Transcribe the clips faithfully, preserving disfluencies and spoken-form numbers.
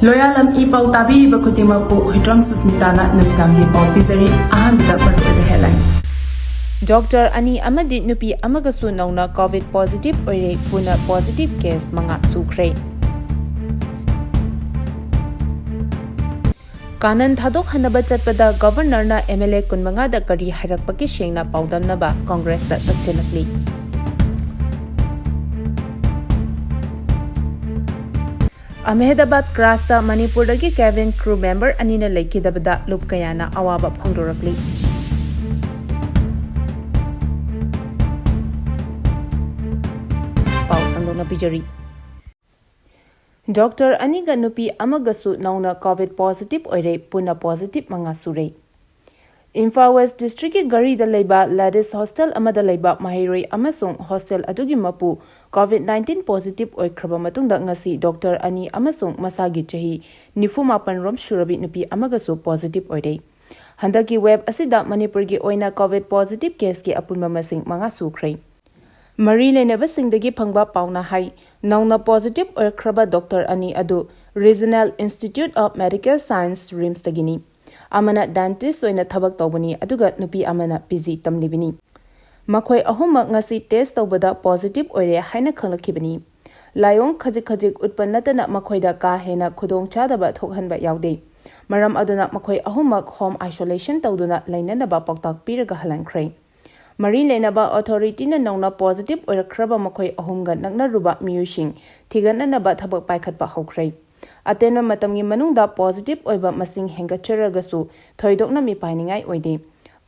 ꯂꯣꯌꯥꯂꯝ E ꯄꯥꯎ ꯇꯥꯕꯤꯔꯤꯕ ꯈꯨꯗꯤꯡꯃꯛꯄꯨ ꯍꯨꯏꯗ꯭ꯔꯣꯝ ꯁꯨꯁꯃꯤꯇꯥꯅ ꯅꯨꯃꯤꯗꯥꯡꯒꯤ ꯄꯥꯎ ꯄꯤꯖꯔꯤ꯫ ꯑꯍꯥꯟꯕꯗ ꯃꯔꯨꯑꯣꯏꯕ headline꯫ ꯗꯣꯛꯇꯔ ꯑꯅꯤ ꯑꯃꯗꯤ ꯅꯨꯄꯤ ꯑꯃꯒꯁꯨ ꯅꯧꯅ COVID positive ꯑꯣꯏꯔꯦ꯫ ꯄꯨꯟꯅ positive case ꯃꯉꯥ ꯁꯨꯈ꯭ꯔꯦ꯫ ꯀꯥꯅꯟ ꯊꯥꯗꯣꯛꯍꯟꯅꯕ ꯆꯠꯄꯗ ꯒꯕꯔꯅꯔꯅ MLA ꯀꯨꯟꯃꯉꯥꯗ ꯀꯔꯤ ꯍꯥꯏꯔꯛꯄꯒꯦ ꯁꯦꯡꯅ ꯄꯥꯎꯗꯝꯅꯕ ꯀꯣꯡꯒ꯭ꯔꯦꯁꯇ ꯇꯛꯁꯤꯜꯂꯛꯂꯤ꯫ ꯑꯍꯃꯦꯗꯕꯥꯗ ꯀ꯭ꯔꯥꯁꯇ ꯃꯅꯤꯄꯨꯔꯗꯒꯤ cabin crew member ꯑꯅꯤꯅ ꯂꯩꯈꯤꯗꯕꯗ ꯂꯨꯞ ꯀꯌꯥꯅ ꯑꯋꯥꯕ ꯐꯣꯡꯗꯣꯔꯛꯂꯤ꯫ ꯄꯥꯎ ꯁꯟꯗꯣꯛꯅ ꯄꯤꯖꯔꯤ꯫ ꯗꯣꯛꯇꯔ ꯑꯅꯤꯒ ꯅꯨꯄꯤ ꯑꯃꯒꯁꯨ ꯅꯧꯅ COVID positive ꯑꯣꯏꯔꯦ꯫ ꯄꯨꯟꯅ positive ꯃꯉꯥ ꯁꯨꯔꯦ꯫ ꯏꯝꯐꯥꯜ ꯋꯦꯁ ꯗꯤꯁꯇ꯭ꯔꯤꯛꯀꯤ ꯒꯥꯔꯤꯗ ꯂꯩꯕ ꯂꯦꯗꯤꯁ ꯍꯣꯁꯇꯦꯜ ꯑꯃꯗ ꯂꯩꯕ ꯃꯍꯩꯔꯣꯏ ꯑꯃꯁꯨꯡ ꯍꯣꯁꯇꯦꯜ ꯑꯗꯨꯒꯤ ꯃꯄꯨ COVID nineteen positive ꯑꯣꯏꯈ꯭ꯔꯕ ꯃꯇꯨꯡꯗ ꯉꯁꯤ ꯗꯣꯛꯇꯔ ꯑꯅꯤ ꯑꯃꯁꯨꯡ ꯃꯁꯥꯒꯤ ꯆꯍꯤ ꯅꯤꯐꯨ ꯃꯥꯄꯟ ꯔꯣꯝ ꯁꯨꯔꯕꯤ ꯅꯨꯄꯤ ꯑꯃꯒꯁꯨ positive ꯑꯣꯏꯔꯦ꯫ ꯍꯟꯗꯛꯀꯤ wave ꯑꯁꯤꯗ ꯃꯅꯤꯄꯨꯔꯒꯤ ꯑꯣꯏꯅ COVID positive caseꯀꯤ ꯑꯄꯨꯟꯕ ꯃꯁꯤꯡ ꯃꯉꯥ ꯁꯨꯈ꯭ꯔꯦ꯫ ꯃꯔꯤ ꯂꯩꯅꯕꯁꯤꯡꯗꯒꯤ ꯐꯪꯕ ꯄꯥꯎꯅ ꯍꯥꯏ, ꯅꯧꯅ positive ꯑꯣꯏꯔꯛꯈ꯭ꯔꯕ ꯗꯣꯛꯇꯔ ꯑꯅꯤ ꯑꯗꯨ Regional Institute of Medical Science, RIMSꯇꯒꯤꯅꯤ꯫ ꯑꯃꯅ dentist ꯑꯣꯏꯅ ꯊꯕꯛ ꯇꯧꯕꯅꯤ, ꯑꯗꯨꯒ ꯅꯨꯄꯤ ꯑꯃꯅ PG ꯇꯝꯂꯤꯕꯅꯤ꯫ ꯃꯈꯣꯏ ꯑꯍꯨꯝꯃꯛ ꯉꯁꯤ test ꯇꯧꯕꯗ positive ꯑꯣꯏꯔꯦ ꯍꯥꯏꯅ ꯈꯪꯂꯛꯈꯤꯕꯅꯤ꯫ ꯂꯥꯏꯑꯣꯡ ꯈꯖꯤꯛ ꯈꯖꯤꯛ ꯎꯠꯄ ꯅꯠꯇꯅ ꯃꯈꯣꯏꯗ ꯀꯥ ꯍꯦꯟꯅ ꯈꯨꯗꯣꯡꯆꯥꯗꯕ ꯊꯣꯛꯍꯟꯕ ꯌꯥꯎꯗꯦ꯫ ꯃꯔꯝ ꯑꯗꯨꯅ ꯃꯈꯣꯏ ꯑꯍꯨꯝꯃꯛ home isolation ꯇꯧꯗꯨꯅ ꯂꯩꯅꯅꯕ ꯄꯥꯎꯇꯥꯛ ꯄꯤꯔꯒ ꯍꯜꯍꯟꯈ꯭ꯔꯦ꯫ ꯃꯔꯤ ꯂꯩꯅꯕ authorityꯅ ꯅꯧꯅ positive ꯑꯣꯏꯔꯛꯈ꯭ꯔꯕ ꯃꯈꯣꯏ ꯑꯍꯨꯝꯒ ꯅꯛꯅꯔꯨꯕ ꯃꯤꯑꯣꯏꯁꯤꯡ ꯊꯤꯒꯠꯅꯅꯕ ꯊꯕꯛ ꯄꯥꯏꯈꯠꯄ ꯍꯧꯈ꯭ꯔꯦ꯫ ꯑꯇꯦꯟꯕ ꯃꯇꯝꯒꯤ ꯃꯅꯨꯡꯗ positive ꯑꯣꯏꯕ ꯃꯁꯤꯡ ꯍꯦꯟꯒꯠꯆꯔꯒꯁꯨ ꯊꯣꯏꯗꯣꯛꯅ ꯃꯤꯄꯥꯏꯅꯤꯡꯉꯥꯏ ꯑꯣꯏꯗꯦ꯫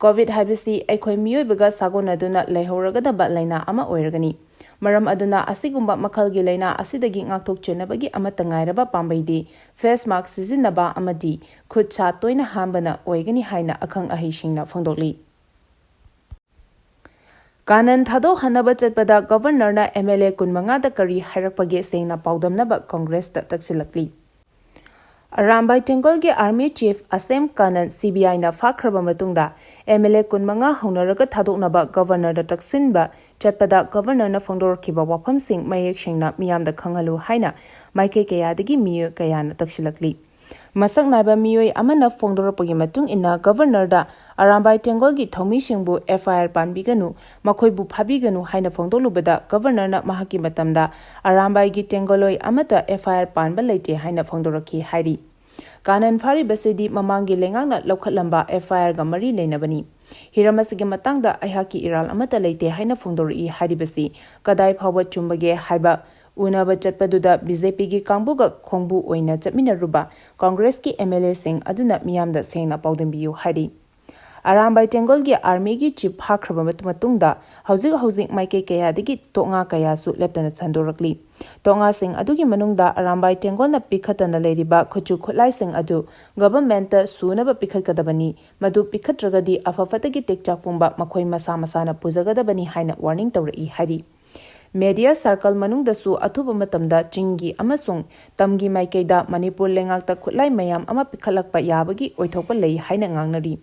COVID ꯍꯥꯏꯕꯁꯤ ꯑꯩꯈꯣꯏ ꯃꯤꯑꯣꯏꯕꯒ ꯁꯥꯒꯣꯟꯅꯗꯨꯅ ꯂꯩꯍꯧꯔꯒꯗꯕ ꯂꯥꯏꯅꯥ ꯑꯃ ꯑꯣꯏꯔꯒꯅꯤ꯫ ꯃꯔꯝ ꯑꯗꯨꯅ ꯑꯁꯤꯒꯨꯝꯕ ꯃꯈꯜꯒꯤ ꯂꯥꯏꯅꯥ ꯑꯁꯤꯗꯒꯤ ꯉꯥꯛꯊꯣꯛꯆꯅꯕꯒꯤ ꯑꯃꯠꯇ ꯉꯥꯏꯔꯕ ꯄꯥꯝꯕꯩꯗꯤ face mask ꯁꯤꯖꯤꯟꯅꯕ ꯑꯃꯗꯤ ꯈꯨꯠ ꯁꯥ ꯇꯣꯏꯅ ꯍꯥꯝꯕꯅ ꯑꯣꯏꯒꯅꯤ ꯍꯥꯏꯅ ꯑꯈꯪ ꯑꯍꯩꯁꯤꯡꯅ ꯐꯣꯡꯗꯣꯛꯂꯤ꯫ ꯀꯥꯅꯟ ꯊꯥꯗꯣꯛꯍꯟꯅꯕ ꯆꯠꯄꯗ ꯒꯕꯔꯅꯔꯅ MLA ꯀꯨꯟꯃꯉꯥꯗ ꯀꯔꯤ ꯍꯥꯏꯔꯛꯄꯒꯦ ꯁꯦꯡꯅ ꯄꯥꯎꯗꯝꯅꯕ ꯀꯣꯡꯒ꯭ꯔꯦꯁꯇ ꯇꯛꯁꯤꯜꯂꯛꯂꯤ꯫ ꯑꯔꯥꯝꯕꯥꯏ ꯇꯦꯡꯒꯣꯜꯒꯤ Army Chief ꯑꯁꯦꯝ ꯀꯥꯅꯟ CBIꯅ ꯐꯥꯈ꯭ꯔꯕ ꯃꯇꯨꯡꯗ MLA ꯀꯨꯟꯃꯉꯥ ꯍꯧꯅꯔꯒ ꯊꯥꯗꯣꯛꯅꯕ Governorꯗ ꯇꯛꯁꯤꯟꯕ ꯆꯠꯄꯗ Governorꯅ ꯐꯣꯡꯗꯣꯔꯛꯈꯤꯕ ꯋꯥꯐꯝꯁꯤꯡ ꯃꯌꯦꯛ ꯁꯦꯡꯅ ꯃꯤꯌꯥꯝꯗ ꯈꯪꯍꯜꯂꯨ ꯍꯥꯏꯅ ꯃꯥꯏꯀꯩ ꯀꯌꯥꯗꯒꯤ ꯃꯤꯑꯣꯏ ꯀꯌꯥꯅ ꯇꯛꯁꯤꯜꯂꯛꯂꯤ꯫ ꯃꯁꯛ ꯅꯥꯏꯕ ꯃꯤꯑꯣꯏ ꯑꯃꯅ ꯐꯣꯡꯗꯣꯔꯛꯄꯒꯤ ꯃꯇꯨꯡ ꯏꯟꯅ, Governorꯗ ꯑꯔꯥꯝꯕꯥꯏ ꯇꯦꯡꯒꯣꯜꯒꯤ ꯊꯧꯃꯤꯁꯤꯡꯕꯨ FIR ꯄꯥꯟꯕꯤꯒꯅꯨ, ꯃꯈꯣꯏꯕꯨ ꯐꯥꯕꯤꯒꯅꯨ ꯍꯥꯏꯅ ꯐꯣꯡꯗꯣꯛꯂꯨꯕꯗ, Governorꯅ ꯃꯍꯥꯛꯀꯤ ꯃꯇꯝꯗ ꯑꯔꯥꯝꯕꯥꯏꯒꯤ ꯇꯦꯡꯒꯣꯜꯂꯣꯏ ꯑꯃꯠꯇ FIR ꯄꯥꯟꯕ ꯂꯩꯇꯦ ꯍꯥꯏꯅ ꯐꯣꯡꯗꯣꯔꯛꯈꯤ ꯍꯥꯏꯔꯤ꯫ ꯀꯥꯅꯟ ꯐꯥꯔꯤꯕꯁꯤꯗꯤ ꯃꯃꯥꯡꯒꯤ ꯂꯩꯉꯥꯛꯅ ꯂꯧꯈꯠꯂꯝꯕ FIRꯒ ꯃꯔꯤ ꯂꯩꯅꯕꯅꯤ꯫ ꯍꯤꯔꯝ ꯑꯁꯤꯒꯤ ꯃꯇꯥꯡꯗ ꯑꯩꯍꯥꯛꯀꯤ ꯏꯔꯥꯜ ꯑꯃꯠꯇ ꯂꯩꯇꯦ ꯍꯥꯏꯅ ꯐꯣꯡꯗꯣꯔꯛꯏ ꯍꯥꯏꯔꯤꯕꯁꯤ ꯀꯗꯥꯏ ꯐꯥꯎꯕ ꯆꯨꯝꯕꯒꯦ ꯍꯥꯏꯕ ꯎꯅꯕ ꯆꯠꯄꯗꯨꯗ BJPꯒꯤ ꯀꯥꯡꯕꯨꯒ ꯈꯣꯡꯕꯨ ꯑꯣꯏꯅ ꯆꯠꯃꯤꯟꯅꯔꯨꯕ Congressꯀꯤ MLAꯁꯤꯡ ꯑꯗꯨꯅ ꯃꯤꯌꯥꯝꯗ ꯁꯦꯡꯅ ꯄꯥꯎꯗꯝꯕꯤꯌꯨ ꯍꯥꯏꯔꯤ꯫ ꯑꯔꯥꯝꯕꯥꯏ ꯇꯦꯡꯒꯣꯜꯒꯤ Armyꯒꯤ Chief ꯐꯥꯈ꯭ꯔꯕ ꯃꯇꯨ-, ꯃꯇꯨꯡꯗ ꯍꯧꯖꯤꯛ ꯍꯧꯖꯤꯛ ꯃꯥꯏꯀꯩ ꯀꯌꯥꯗꯒꯤ ꯇꯣꯛꯉꯥ ꯀꯌꯥꯁꯨ ꯂꯦꯞꯇꯅ ꯁꯟꯗꯣꯔꯛꯂꯤ꯫ ꯇꯣꯛꯉꯥꯁꯤꯡ ꯑꯗꯨꯒꯤ ꯃꯅꯨꯡꯗ ꯑꯔꯥꯝꯕꯥꯏ ꯇꯦꯡꯒꯣꯜꯅ ꯄꯤꯈꯠꯇꯅ ꯂꯩꯔꯤꯕ ꯈꯨꯠꯁꯨ ꯈꯨꯠꯂꯥꯏꯁꯤꯡ ꯑꯗꯨ Governmentꯇ ꯁꯨꯅꯕ ꯄꯤꯈꯠꯀꯗꯕꯅꯤ, ꯃꯗꯨ ꯄꯤꯈꯠꯇ꯭ꯔꯒꯗꯤ ꯑꯐ ꯐꯠꯇꯒꯤ ꯇꯦꯛꯆꯥꯛ ꯄꯨꯝꯕ ꯃꯈꯣꯏ ꯃꯁꯥ ꯃꯁꯥꯅ ꯄꯨꯖꯒꯗꯕꯅꯤ ꯍꯥꯏꯅ warning ꯇꯧꯔꯛꯏ ꯍꯥꯏꯔꯤ꯫ Media circle ꯃꯅꯨꯡꯗꯁꯨ ꯑꯊꯨꯕ ꯃꯇꯝꯗ ꯆꯤꯡꯒꯤ ꯑꯃꯁꯨꯡ ꯇꯝꯒꯤ ꯃꯥꯏꯀꯩꯗ ꯃꯅꯤꯄꯨꯔ ꯂꯩꯉꯥꯛꯇ ꯈꯨꯠꯂꯥꯏ ꯃꯌꯥꯝ ꯑꯃ ꯄꯤꯈꯠꯂꯛꯄ ꯌꯥꯕꯒꯤ ꯑꯣꯏꯊꯣꯛꯄ ꯂꯩ ꯍꯥꯏꯅ ꯉꯥꯡꯅꯔꯤ꯫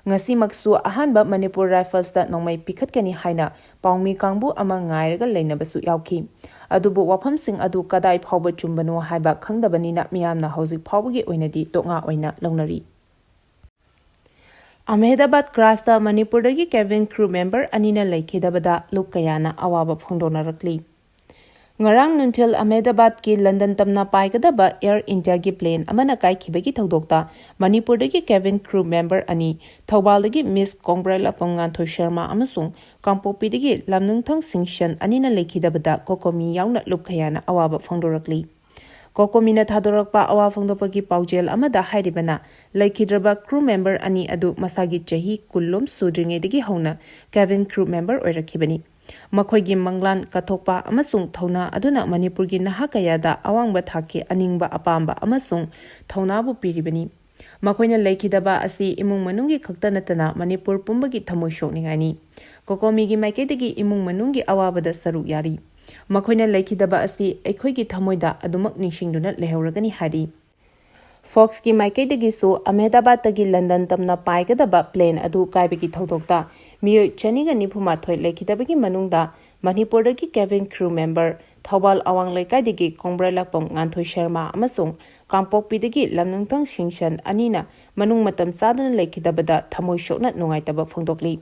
ꯉꯁꯤꯃꯛꯁꯨ ꯑꯍꯥꯟꯕ ꯃꯅꯤꯄꯨꯔ Riflesꯇ ꯅꯣꯡꯃꯩ ꯄꯤꯈꯠꯀꯅꯤ ꯍꯥꯏꯅ ꯄꯥꯎꯃꯤ ꯀꯥꯡꯕꯨ ꯑꯃ ꯉꯥꯏꯔꯒ ꯂꯩꯅꯕꯁꯨ ꯌꯥꯎꯈꯤ꯫ ꯑꯗꯨꯕꯨ ꯋꯥꯐꯝꯁꯤꯡ ꯑꯗꯨ ꯀꯗꯥꯏ ꯐꯥꯎꯕ ꯆꯨꯝꯕꯅꯣ ꯍꯥꯏꯕ ꯈꯪꯗꯕꯅꯤꯅ ꯃꯤꯌꯥꯝꯅ ꯍꯧꯖꯤꯛ ꯐꯥꯎꯕꯒꯤ ꯑꯣꯏꯅꯗꯤ ꯇꯣꯛꯉꯥ ꯑꯣꯏꯅ ꯂꯧꯅꯔꯤ꯫ ꯑꯍꯃꯦꯗꯥꯕꯥꯗ ꯀ꯭ꯔꯥꯁꯇ ꯃꯅꯤꯄꯨꯔꯗꯒꯤ cabin crew member ꯑꯅꯤꯅ ꯂꯩꯈꯤꯗꯕꯗ ꯂꯨꯞ ꯀꯌꯥꯅ ꯑꯋꯥꯕ ꯐꯣꯡꯗꯣꯛꯅꯔꯛꯂꯤ꯫ ꯉꯔꯥꯡ ꯅꯨꯡꯊꯤꯜ ꯑꯍꯃꯦꯗꯥꯕꯥꯗꯀꯤ ꯂꯟꯗꯟ ꯇꯝꯅ ꯄꯥꯏꯒꯗꯕ Air Indiaꯒꯤ plane ꯑꯃꯅ ꯀꯥꯏꯈꯤꯕꯒꯤ ꯊꯧꯗꯣꯛꯇ ꯃꯅꯤꯄꯨꯔꯗꯒꯤ cabin crew member ꯑꯅꯤ, ꯊꯧꯕꯥꯜꯗꯒꯤ Miss ꯀꯣꯡꯕ꯭ꯔꯩꯂꯥꯛꯄꯝ ꯉꯥꯟꯊꯣꯏ ꯁꯔꯃ ꯑꯃꯁꯨꯡ ꯀꯥꯡꯄꯣꯛꯄꯤꯗꯒꯤ ꯂꯝꯅꯨꯡꯊꯪ ꯁꯤꯡꯁꯟ ꯑꯅꯤꯅ ꯂꯩꯈꯤꯗꯕꯗ COCOMI ꯌꯥꯎꯅ ꯂꯨꯞ ꯀꯌꯥꯅ ꯑꯋꯥꯕ ꯐꯣꯡꯗꯣꯔꯛꯂꯤ꯫ COCOMIꯅ ꯊꯥꯗꯣꯔꯛꯄ ꯑꯋꯥ ꯐꯣꯡꯗꯣꯛꯄꯒꯤ ꯄꯥꯎꯖꯦꯜ ꯑꯃꯗ ꯍꯥꯏꯔꯤꯕꯅ, ꯂꯩꯈꯤꯗ꯭ꯔꯕ crew member ꯑꯅꯤ ꯑꯗꯨ ꯃꯁꯥꯒꯤ ꯆꯍꯤ ꯀꯨꯟ ꯂꯣꯝ ꯁꯨꯗ꯭ꯔꯤꯉꯩꯗꯒꯤ ꯍꯧꯅ cabin crew member ꯑꯣꯏꯔꯛꯈꯤꯕꯅꯤ꯫ ꯃꯈꯣꯏꯒꯤ ꯃꯪꯂꯥꯟ ꯀꯠꯊꯣꯛꯄ ꯑꯃꯁꯨꯡ ꯊꯧꯅꯥ ꯑꯗꯨꯅ ꯃꯅꯤꯄꯨꯔꯒꯤ ꯅꯍꯥ ꯀꯌꯥꯗ ꯑꯋꯥꯡꯕ ꯊꯥꯛꯀꯤ ꯑꯅꯤꯡꯕ, ꯑꯄꯥꯝꯕ ꯑꯃꯁꯨꯡ ꯊꯧꯅꯥꯕꯨ ꯄꯤꯔꯤꯕꯅꯤ꯫ ꯃꯈꯣꯏꯅ ꯂꯩꯈꯤꯗꯕ ꯑꯁꯤ ꯏꯃꯨꯡ ꯃꯅꯨꯡꯒꯤ ꯈꯛꯇ ꯅꯠꯇꯅ ꯃꯅꯤꯄꯨꯔ ꯄꯨꯝꯕꯒꯤ ꯊꯃꯣꯏ ꯁꯣꯛꯅꯤꯡꯉꯥꯏꯅꯤ꯫ COCOMIꯒꯤ ꯃꯥꯏꯀꯩꯗꯒꯤ ꯏꯃꯨꯡ ꯃꯅꯨꯡꯒꯤ ꯑꯋꯥꯕꯗ ꯁꯔꯨꯛ ꯌꯥꯔꯤ꯫ ꯃꯈꯣꯏꯅ ꯂꯩꯈꯤꯗꯕ ꯑꯁꯤ ꯑꯩꯈꯣꯏꯒꯤ ꯊꯃꯣꯏꯗ ꯑꯗꯨꯃꯛ ꯅꯤꯡꯁꯤꯡꯗꯨꯅ ꯂꯩꯍꯧꯔꯒꯅꯤ ꯍꯥꯏꯔꯤ꯫ ꯐꯣꯛꯁꯀꯤ ꯃꯥꯏꯀꯩꯗꯒꯤꯁꯨ ꯑꯍꯃꯦꯗꯥꯕꯥꯗꯇꯒꯤ ꯂꯟꯗꯟ ꯇꯝꯅ ꯄꯥꯏꯒꯗꯕ ꯄ꯭ꯂꯦꯟ ꯑꯗꯨ ꯀꯥꯏꯕꯒꯤ ꯊꯧꯗꯣꯛꯇ ꯃꯤꯑꯣꯏ ꯆꯅꯤꯒ ꯅꯤꯐꯨ ꯃꯥꯊꯣꯏ ꯂꯩꯈꯤꯗꯕꯒꯤ ꯃꯅꯨꯡꯗ ꯃꯅꯤꯄꯨꯔꯗꯒꯤ ꯀꯦꯕꯤꯟ ꯀ꯭ꯔꯨ ꯃꯦꯝꯕꯔ, ꯊꯧꯕꯥꯜ ꯑꯋꯥꯡ ꯂꯩꯀꯥꯏꯗꯒꯤ ꯀꯣꯡꯕ꯭ꯔꯩꯂꯥꯛꯄꯝ ꯉꯥꯟꯊꯣꯏ ꯁꯔꯃ ꯑꯃꯁꯨꯡ ꯀꯥꯡꯄꯣꯛꯄꯤꯗꯒꯤ ꯂꯝꯅꯨꯡꯊꯪ ꯁꯤꯡꯁꯟ ꯑꯅꯤꯅ ꯃꯅꯨꯡ ꯃꯇꯝ ꯆꯥꯗꯅ ꯂꯩꯈꯤꯗꯕꯗ ꯊꯃꯣꯏ ꯁꯣꯛꯅ ꯅꯨꯡꯉꯥꯏꯇꯕ ꯐꯣꯡꯗꯣꯛꯂꯤ꯫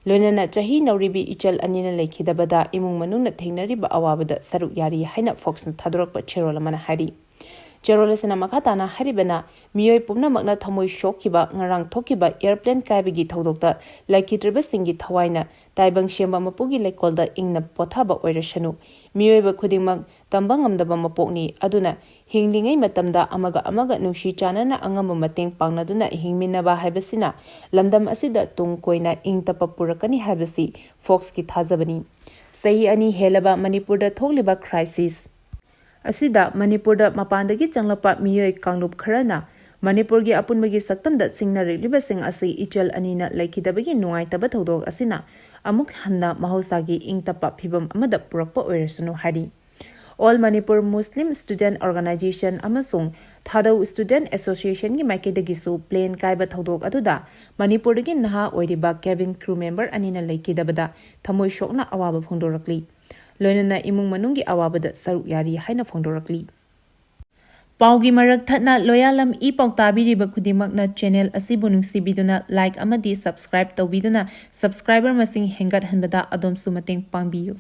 ꯂꯣꯏꯅꯅ ꯆꯍꯤ ꯅꯧꯔꯤꯕꯤ ꯏꯆꯜ ꯑꯅꯤꯅ ꯂꯩꯈꯤꯗꯕꯗ ꯏꯃꯨꯡ ꯃꯅꯨꯡꯅ ꯊꯦꯡꯅꯔꯤꯕ ꯑꯋꯥꯕꯗ ꯁꯔꯨꯛ ꯌꯥꯔꯤ ꯍꯥꯏꯅ ꯐꯣꯛꯁꯅ ꯊꯥꯗꯣꯔꯛꯄ ꯆꯦꯔꯣꯜ ꯑꯃꯅ ꯍꯥꯏꯔꯤ꯫ ꯆꯦꯔꯣꯜ ꯑꯁꯤꯅ ꯃꯈꯥ ꯇꯥꯅ ꯍꯥꯏꯔꯤꯕꯅ, ꯃꯤꯑꯣꯏ ꯄꯨꯝꯅꯃꯛꯅ ꯊꯃꯣꯏ ꯁꯣꯛꯈꯤꯕ ꯉꯔꯥꯡ ꯊꯣꯛꯈꯤꯕ ꯑꯦꯌꯔꯄ꯭ꯂꯦꯟ ꯀꯥꯏꯕꯒꯤ ꯊꯧꯗꯣꯛꯇ ꯂꯩꯈꯤꯗ꯭ꯔꯤꯕꯁꯤꯡꯒꯤ ꯊꯋꯥꯏꯅ ꯇꯥꯏꯕꯪ ꯁꯦꯝꯕ ꯃꯄꯨꯒꯤ ꯂꯩꯀꯣꯜꯗ ꯏꯪꯅ ꯄꯣꯊꯥꯕ ꯑꯣꯏꯔꯁꯅꯨ꯫ ꯃꯤꯑꯣꯏꯕ ꯈꯨꯗꯤꯡꯃꯛ ꯇꯝꯕ ꯉꯝꯗꯕ ꯃꯄꯣꯛꯅꯤ, ꯑꯗꯨꯅ ꯍꯤꯡꯂꯤꯉꯩ ꯃꯇꯝꯗ ꯑꯃꯒ ꯑꯃꯒ ꯅꯨꯡꯁꯤ ꯆꯥꯟꯅꯅ ꯑꯉꯝꯕ ꯃꯇꯦꯡ ꯄꯥꯡꯅꯗꯨꯅ ꯍꯤꯡꯃꯤꯟꯅꯕ ꯍꯥꯏꯕꯁꯤꯅ ꯂꯝꯗꯝ ꯑꯁꯤꯗ ꯇꯨꯡ ꯀꯣꯏꯅ ꯏꯪ ꯇꯞꯄ ꯄꯨꯔꯛꯀꯅꯤ ꯍꯥꯏꯕꯁꯤ ꯐꯣꯛꯁꯀꯤ ꯊꯥꯖꯕꯅꯤ꯫ ꯆꯍꯤ ꯑꯅꯤ ꯍꯦꯜꯂꯕ ꯃꯅꯤꯄꯨꯔꯗ ꯊꯣꯛꯂꯤꯕ ꯀ꯭ꯔꯥꯏꯁꯤꯁ ꯑꯁꯤꯗ ꯃꯅꯤꯄꯨꯔꯗ ꯃꯄꯥꯟꯗꯒꯤ ꯆꯪꯂꯛꯄ ꯃꯤꯑꯣꯏ ꯀꯥꯡꯂꯨꯞ ꯈꯔꯅ ꯃꯅꯤꯄꯨꯔꯒꯤ ꯑꯄꯨꯟꯕꯒꯤ ꯁꯛꯇꯝꯗ ꯆꯤꯡꯅꯔꯛꯂꯤꯕꯁꯤꯡ ꯑꯁꯤ ꯏꯆꯜ ꯑꯅꯤꯅ ꯂꯩꯈꯤꯗꯕꯒꯤ ꯅꯨꯡꯉꯥꯏꯇꯕ ꯊꯧꯗꯣꯛ ꯑꯁꯤꯅ ꯑꯃꯨꯛ ꯍꯟꯅ ꯃꯍꯧꯁꯥꯒꯤ ꯏꯪ ꯇꯞꯄ ꯐꯤꯕꯝ ꯑꯃꯗ ꯄꯨꯔꯛꯄ ꯑꯣꯏꯔꯁꯅꯨ ꯍꯥꯏꯔꯤ꯫ ꯑꯣꯜ ꯃꯅꯤꯄꯨꯔ ꯃꯨꯁꯂꯤꯝ ꯁ꯭ꯇꯨꯗꯦꯟꯠ ꯑꯣꯔꯒꯅꯥꯏꯖꯦꯁꯟ ꯑꯃꯁꯨꯡ ꯊꯥꯗꯧ ꯁ꯭ꯇꯨꯗꯦꯟꯠ ꯑꯦꯁꯣꯁꯤꯌꯦꯁꯟꯒꯤ ꯃꯥꯏꯀꯩꯗꯒꯤꯁꯨ ꯄ꯭ꯂꯦꯟ ꯀꯥꯏꯕ ꯊꯧꯗꯣꯛ ꯑꯗꯨꯗ ꯃꯅꯤꯄꯨꯔꯗꯒꯤ ꯅꯍꯥ ꯑꯣꯏꯔꯤꯕ ꯀꯦꯕꯤꯟ ꯀ꯭ꯔꯨ ꯃꯦꯝꯕꯔ ꯑꯅꯤꯅ ꯂꯩꯈꯤꯗꯕꯗ ꯊꯃꯣꯏ ꯁꯣꯛꯅ ꯑꯋꯥꯕ ꯐꯣꯡꯗꯣꯔꯛꯂꯤ꯫ ꯂꯣꯏꯅꯅ ꯏꯃꯨꯡ ꯃꯅꯨꯡꯒꯤ ꯑꯋꯥꯕꯗ ꯁꯔꯨꯛ ꯌꯥꯔꯤ ꯍꯥꯏꯅ ꯐꯣꯡꯗꯣꯔꯛꯂꯤ꯫ ꯄꯥꯎꯒꯤ ꯃꯔꯛ ꯊꯠꯅ ꯂꯣꯌꯥꯂꯝ ꯏ ꯄꯥꯎ ꯇꯥꯕꯤꯔꯤꯕ ꯈꯨꯗꯤꯡꯃꯛꯅ ꯆꯦꯅꯦꯜ ꯑꯁꯤꯕꯨ ꯅꯨꯡꯁꯤꯕꯤꯗꯨꯅ ꯂꯥꯏꯛ ꯑꯃꯗꯤ ꯁꯕꯁꯀ꯭ꯔꯥꯏꯕ ꯇꯧꯕꯤꯗꯨꯅ ꯁꯕꯁꯀ꯭ꯔꯥꯏꯕꯔ ꯃꯁꯤꯡ ꯍꯦꯟꯒꯠꯍꯟꯕꯗ ꯑꯗꯣꯝꯁꯨ ꯃꯇꯦꯡ ꯄꯥꯡꯕꯤꯌꯨ꯫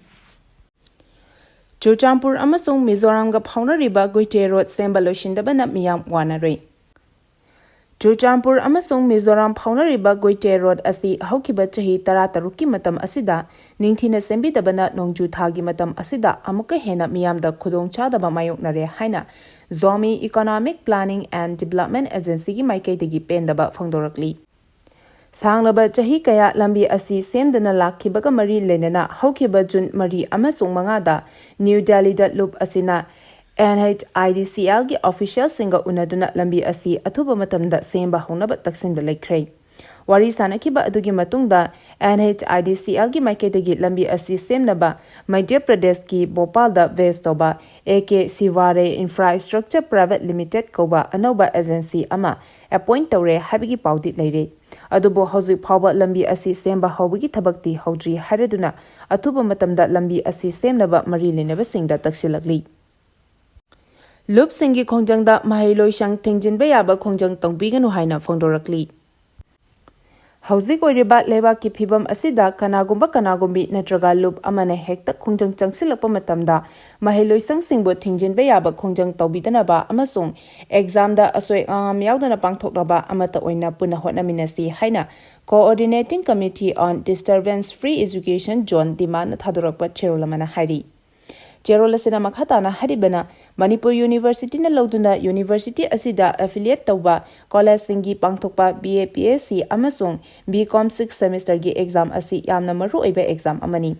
ꯆꯨꯔꯆꯥꯟꯄꯨꯔ ꯑꯃꯁꯨꯡ ꯃꯤꯖꯣꯔꯥꯝꯒ ꯐꯥꯎꯅꯔꯤꯕ ꯒꯨꯏꯇꯦ ꯔꯣꯗ ꯁꯦꯝꯕ ꯂꯣꯏꯁꯤꯟꯗꯕꯅ ꯃꯤꯌꯥꯝ ꯋꯥꯅꯔꯦ꯫ ꯆꯨꯔꯆꯥꯟꯄꯨꯔ ꯑꯃꯁꯨꯡ ꯃꯤꯖꯣꯔꯥꯝ ꯐꯥꯎꯅꯔꯤꯕ ꯒꯨꯏꯇꯦ ꯔꯣꯗ ꯑꯁꯤ ꯍꯧꯈꯤꯕ ꯆꯍꯤ ꯇꯔꯥꯇꯔꯨꯛꯀꯤ ꯃꯇꯝ ꯑꯁꯤꯗ ꯅꯤꯡꯊꯤꯅ ꯁꯦꯝꯕꯤꯗꯕꯅ ꯅꯣꯡꯖꯨ ꯊꯥꯒꯤ ꯃꯇꯝ ꯑꯁꯤꯗ ꯑꯃꯨꯛꯀ ꯍꯦꯟꯅ ꯃꯤꯌꯥꯝꯗ ꯈꯨꯗꯣꯡꯆꯥꯗꯕ ꯃꯥꯌꯣꯛꯅꯔꯦ ꯍꯥꯏꯅ ꯖꯣꯃꯤ ꯏꯀꯣꯅꯣꯃꯤꯛ ꯄ꯭ꯂꯥꯅꯤꯡ ꯑꯦꯟ ꯗꯤꯕꯦꯂꯞꯃꯦꯟ ꯑꯦꯖꯦꯟꯁꯤꯒꯤ ꯃꯥꯏꯀꯩꯗꯒꯤ ꯄꯦꯟꯗꯕ ꯐꯣꯡꯗꯣꯔꯛꯂꯤ꯫ ꯁꯥꯡꯂꯕ ꯆꯍꯤ ꯀꯌꯥ ꯂꯝꯕꯤ ꯑꯁꯤ ꯁꯦꯝꯗꯅ ꯂꯥꯛꯈꯤꯕꯒ ꯃꯔꯤ ꯂꯩꯅꯅ ꯍꯧꯈꯤꯕ ꯖꯨꯟ ꯃꯔꯤ ꯑꯃꯁꯨꯡ ꯃꯉꯥꯗ ꯅ꯭ꯌꯨ ꯗꯦꯜꯂꯤꯗ ꯂꯨꯞ ꯑꯁꯤꯅ NHIDCLꯒꯤ ꯑꯣꯐꯤꯁꯤꯌꯦꯜꯁꯤꯡꯒ ꯎꯅꯗꯨꯅ ꯂꯝꯕꯤ ꯑꯁꯤ ꯑꯊꯨꯕ ꯃꯇꯝꯗ ꯁꯦꯝꯕ ꯍꯧꯅꯕ ꯇꯛꯁꯤꯟꯕ ꯂꯩꯈ꯭ꯔꯦ꯫ ꯋꯥꯔꯤ ꯁꯥꯟꯅꯈꯤꯕ ꯑꯗꯨꯒꯤ ꯃꯇꯨꯡꯗ NHIDCLꯒꯤ ꯃꯥꯏꯀꯩꯗꯒꯤ ꯂꯝꯕꯤ ꯑꯁꯤ ꯁꯦꯝꯅꯕ ꯃꯙ꯭ꯌ ꯄ꯭ꯔꯗꯦꯁꯀꯤ ꯚꯣꯄꯥꯜꯗ ꯕꯦꯁ ꯇꯧꯕ AK Shivare Infrastructure Private Limited ꯀꯧꯕ ꯑꯅꯧꯕ ꯑꯦꯖꯦꯟꯁꯤ ꯑꯃ ꯑꯦꯄꯣꯏꯟꯠ ꯇꯧꯔꯦ ꯍꯥꯏꯕꯒꯤ ꯄꯥꯎꯗꯤ ꯂꯩꯔꯦ꯫ ꯑꯗꯨꯕꯨ ꯍꯧꯖꯤꯛ ꯐꯥꯎꯕ ꯂꯝꯕꯤ ꯑꯁꯤ ꯁꯦꯝꯕ ꯍꯧꯕꯒꯤ ꯊꯕꯛꯇꯤ ꯍꯧꯗ꯭ꯔꯤ ꯍꯥꯏꯔꯗꯨꯅ ꯑꯊꯨꯕ ꯃꯇꯝꯗ ꯂꯝꯕꯤ ꯑꯁꯤ ꯁꯦꯝꯅꯕ ꯃꯔꯤ ꯂꯩꯅꯕꯁꯤꯡꯗ ꯇꯛꯁꯤꯜꯂꯛꯂꯤ꯫ ꯂꯨꯞꯁꯤꯡꯒꯤ ꯈꯣꯡꯖꯪꯗ ꯃꯍꯩꯂꯣꯏꯁꯪ ꯊꯤꯡꯖꯤꯟꯕ ꯌꯥꯕ ꯈꯣꯡꯖꯪ ꯇꯧꯕꯤꯒꯅꯨ ꯍꯥꯏꯅ ꯐꯣꯡꯗꯣꯔꯛꯂꯤ꯫ ꯍꯧꯖꯤꯛ ꯑꯣꯏꯔꯤꯕ ꯂꯩꯕꯥꯛꯀꯤ ꯐꯤꯕꯝ ꯑꯁꯤꯗ ꯀꯅꯥꯒꯨꯝꯕ ꯀꯅꯥꯒꯨꯝꯕꯤ ꯅꯠꯇ꯭ꯔꯒ ꯂꯨꯞ ꯑꯃꯅ ꯍꯦꯛꯇ ꯈꯣꯡꯖꯪ ꯆꯪꯁꯤꯜꯂꯛꯄ ꯃꯇꯝꯗ ꯃꯍꯩꯂꯣꯏꯁꯪꯁꯤꯡꯕꯨ ꯊꯤꯡꯖꯤꯟꯕ ꯌꯥꯕ ꯈꯣꯡꯖꯪ ꯇꯧꯕꯤꯗꯅꯕ ꯑꯃꯁꯨꯡ ꯑꯦꯛꯖꯥꯝꯗ ꯑꯁꯣꯏ ꯑꯉꯥꯝ ꯌꯥꯎꯗꯅ ꯄꯥꯡꯊꯣꯛꯅꯕ ꯑꯃꯠꯇ ꯑꯣꯏꯅ ꯄꯨꯟꯅ ꯍꯣꯠꯅꯃꯤꯟꯅꯁꯤ ꯍꯥꯏꯅ Coordinating Committee on Disturbance Free Education Zone ꯗꯤꯃꯥꯟꯅ ꯊꯥꯗꯣꯔꯛꯄ ꯆꯦꯔꯣꯜ ꯑꯃꯅ ꯍꯥꯏꯔꯤ꯫ ꯆꯦꯔꯣꯜ ꯑꯁꯤꯅ ꯃꯈꯥ ꯇꯥꯅ ꯍꯥꯏꯔꯤꯕꯅ, ꯃꯅꯤꯄꯨꯔ ꯌꯨꯅꯤꯚꯔꯁꯤꯇꯤꯅ ꯂꯧꯗꯨꯅ ꯌꯨꯅꯤꯚꯔꯁꯤꯇꯤ ꯑꯁꯤꯗ ꯑꯦꯐꯤꯂꯤꯌꯦꯠ ꯇꯧꯕ ꯀꯣꯂꯦꯖꯁꯤꯡꯒꯤ ꯄꯥꯡꯊꯣꯛꯄ BA, BSc ꯑꯃꯁꯨꯡ B.Com sixth semesterꯒꯤ ꯑꯦꯛꯖꯥꯝ ꯑꯁꯤ ꯌꯥꯝꯅ ꯃꯔꯨꯑꯣꯏꯕ ꯑꯦꯛꯖꯥꯝ ꯑꯃꯅꯤ꯫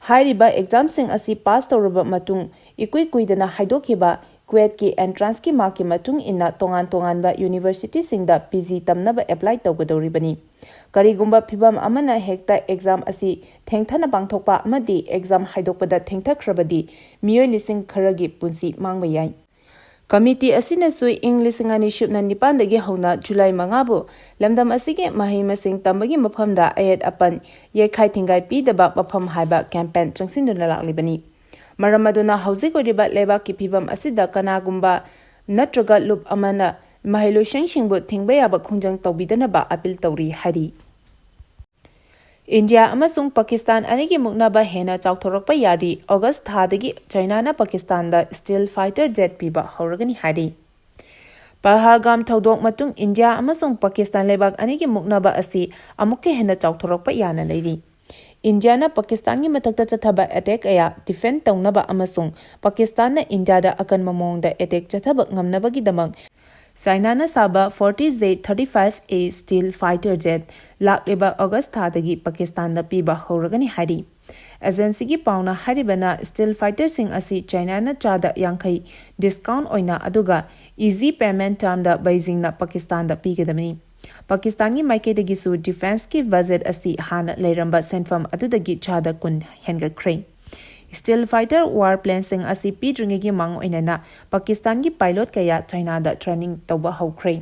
ꯍꯥꯏꯔꯤꯕ ꯑꯦꯛꯖꯥꯝꯁꯤꯡ ꯑꯁꯤ ꯄꯥꯁ ꯇꯧꯔꯕ ꯃꯇꯨꯡ ꯏꯀꯨꯏ ꯀꯨꯏꯗꯅ ꯍꯥꯏꯗꯣꯛꯈꯤꯕ ꯀ꯭ꯋꯦꯠꯀꯤ ꯑꯦꯟꯇ꯭ꯔꯥꯟꯁꯀꯤ ꯃꯥꯔꯛꯀꯤ ꯃꯇꯨꯡ ꯏꯟꯅ ꯇꯣꯉꯥꯟ ꯇꯣꯉꯥꯟꯕ ꯌꯨꯅꯤꯚꯔꯁꯤꯇꯤꯁꯤꯡꯗ PG ꯇꯝꯅꯕ ꯑꯦꯄ꯭ꯂꯥꯏ ꯇꯧꯒꯗꯧꯔꯤꯕꯅꯤ꯫ ꯀꯔꯤꯒꯨꯝꯕ ꯐꯤꯚꯝ ꯑꯃꯅ ꯍꯦꯛꯇ ꯑꯦꯛꯖꯥꯝ ꯑꯁꯤ ꯊꯦꯡꯊꯅ ꯄꯥꯡꯊꯣꯛꯄ ꯑꯃꯗꯤ ꯑꯦꯛꯖꯥꯝ ꯍꯥꯏꯗꯣꯛꯄꯗ ꯊꯦꯡꯊꯈ꯭ꯔꯕꯗꯤ ꯃꯤꯑꯣꯏ ꯂꯤꯁꯤꯡ ꯈꯔꯒꯤ ꯄꯨꯟꯁꯤ ꯃꯥꯡꯕ ꯌꯥꯏ꯫ ꯀꯃꯤꯇꯤ ꯑꯁꯤꯅꯁꯨ ꯏꯪ ꯂꯤꯁꯤꯡ ꯑꯅꯤ ꯁꯨꯞꯅ ꯅꯤꯄꯥꯟꯗꯒꯤ ꯍꯧꯅ ꯖꯨꯂꯥꯏ ꯃꯉꯥꯕꯨ ꯂꯝꯗꯝ ꯑꯁꯤꯒꯤ ꯃꯍꯩ ꯃꯁꯤꯡ ꯇꯝꯕꯒꯤ ꯃꯐꯝꯗ ꯑꯌꯦꯠ ꯑꯄꯟ ꯌꯩꯈꯥꯏ ꯊꯤꯡꯒꯥꯏ ꯄꯤꯗꯕ ꯃꯐꯝ ꯍꯥꯏꯕ ꯀꯦꯝꯄꯦꯟ ꯆꯪꯁꯤꯟꯗꯨꯅ ꯂꯥꯛꯂꯤꯕꯅꯤ꯫ ꯃꯔꯝ ꯑꯗꯨꯅ ꯍꯧꯖꯤꯛ ꯑꯣꯏꯔꯤꯕ ꯂꯩꯕꯥꯛꯀꯤ ꯐꯤꯕꯝ ꯑꯁꯤꯗ ꯀꯅꯥꯒꯨꯝꯕ ꯅꯠꯇ꯭ꯔꯒ ꯂꯨꯞ ꯑꯃꯅ ꯃꯍꯩꯂꯣꯏꯁꯪꯁꯤꯡꯕꯨ ꯊꯤꯡꯕ ꯌꯥꯕ ꯈꯣꯡꯖꯪ ꯇꯧꯕꯤꯗꯅꯕ ꯑꯄꯤꯜ ꯇꯧꯔꯤ ꯍꯥꯏꯔꯤ꯫ ꯏꯟꯗꯤꯌꯥ ꯑꯃꯁꯨꯡ ꯄꯥꯀꯤꯁꯇꯥꯟ ꯑꯅꯤꯒꯤ ꯃꯨꯛꯅꯕ ꯍꯦꯟꯅ ꯆꯥꯎꯊꯣꯔꯛꯄ ꯌꯥꯔꯤ꯫ ꯑꯣꯒꯁ ꯊꯥꯗꯒꯤ ꯆꯥꯏꯅꯥꯅ ꯄꯥꯀꯤꯁꯇꯥꯟꯗ ꯁ꯭ꯇꯤꯜ ꯐꯥꯏꯇꯔ ꯖꯦꯠ ꯄꯤꯕ ꯍꯧꯔꯒꯅꯤ ꯍꯥꯏꯔꯤ꯫ ꯄꯍꯜꯒꯥꯝ ꯊꯧꯗꯣꯛ ꯃꯇꯨꯡ ꯏꯟꯗꯤꯌꯥ ꯑꯃꯁꯨꯡ ꯄꯥꯀꯤꯁꯇꯥꯟ ꯂꯩꯕꯥꯛ ꯑꯅꯤꯒꯤ ꯃꯨꯛꯅꯕ ꯑꯁꯤ ꯑꯃꯨꯛꯀ ꯍꯦꯟꯅ ꯆꯥꯎꯊꯣꯔꯛꯄ ꯌꯥꯅ ꯂꯩꯔꯤ꯫ ꯏꯟꯗꯤꯌꯥꯅ ꯄꯥꯀꯤꯁꯇꯥꯟꯒꯤ ꯃꯊꯛꯇ ꯆꯠꯊꯕ ꯑꯦꯇꯦꯛ ꯀꯌꯥ ꯗꯤꯐꯦꯟ ꯇꯧꯅꯕ ꯑꯃꯁꯨꯡ ꯄꯥꯀꯤꯁꯇꯥꯟꯅ ꯏꯟꯗꯤꯌꯥꯗ ꯑꯀꯟꯕ ꯃꯑꯣꯡꯗ ꯑꯦꯇꯦꯛ ꯆꯠꯊꯕ ꯉꯝꯅꯕꯒꯤꯗꯃꯛ ꯆꯥꯏꯅꯥꯅ ꯁꯥꯕ forty J thirty-five A steel fighter jet ꯂꯥꯛꯂꯤꯕ ꯑꯣꯒꯁ ꯊꯥꯗꯒꯤ ꯄꯥꯀꯤꯁꯇꯥꯟꯗ ꯄꯤꯕ ꯍꯧꯔꯒꯅꯤ ꯍꯥꯏꯔꯤ꯫ ꯑꯦꯖꯦꯟꯁꯤꯒꯤ ꯄꯥꯎꯅ ꯍꯥꯏꯔꯤꯕꯅ ꯁ꯭ꯇꯤꯜ ꯐꯥꯏꯇꯔꯁꯤꯡ ꯑꯁꯤ ꯆꯥꯏꯅꯥꯅ ꯆꯥꯗ ꯌꯥꯡꯈꯩ ꯗꯤꯁꯀꯥꯎꯟ ꯑꯣꯏꯅ ꯑꯗꯨꯒ ꯏꯖꯤ ꯄꯦꯃꯦꯟ ꯇꯔꯝꯗ ꯕꯩꯖꯤꯡꯅ ꯄꯥꯀꯤꯁꯇꯥꯟꯗ ꯄꯤꯒꯗꯕꯅꯤ꯫ ꯄꯥꯀꯤꯁꯇꯥꯟꯒꯤ ꯃꯥꯏꯀꯩꯗꯒꯤꯁꯨ ꯗꯤꯐꯦꯟꯁꯀꯤ ꯕꯖꯦꯠ ꯑꯁꯤ ꯍꯥꯟꯅ ꯂꯩꯔꯝꯕ ꯁꯦꯟꯐꯝ ꯑꯗꯨꯗꯒꯤ ꯆꯥꯗ ꯀꯨꯟ ꯍꯦꯟꯒꯠꯈ꯭ꯔꯦ꯫ Stealth fighter war planeꯁꯤꯡ ꯑꯁꯤ ꯄꯤꯗ꯭ꯔꯤꯉꯩꯒꯤ ꯃꯥꯡ ꯑꯣꯏꯅꯅ ꯄꯥꯀꯤꯁꯇꯥꯟꯒꯤ ꯄꯥꯏꯂꯣꯠ ꯀꯌꯥ ꯆꯥꯏꯅꯥꯗ ꯇ꯭ꯔꯦꯅꯤꯡ ꯇꯧꯕ ꯍꯧꯈ꯭ꯔꯦ꯫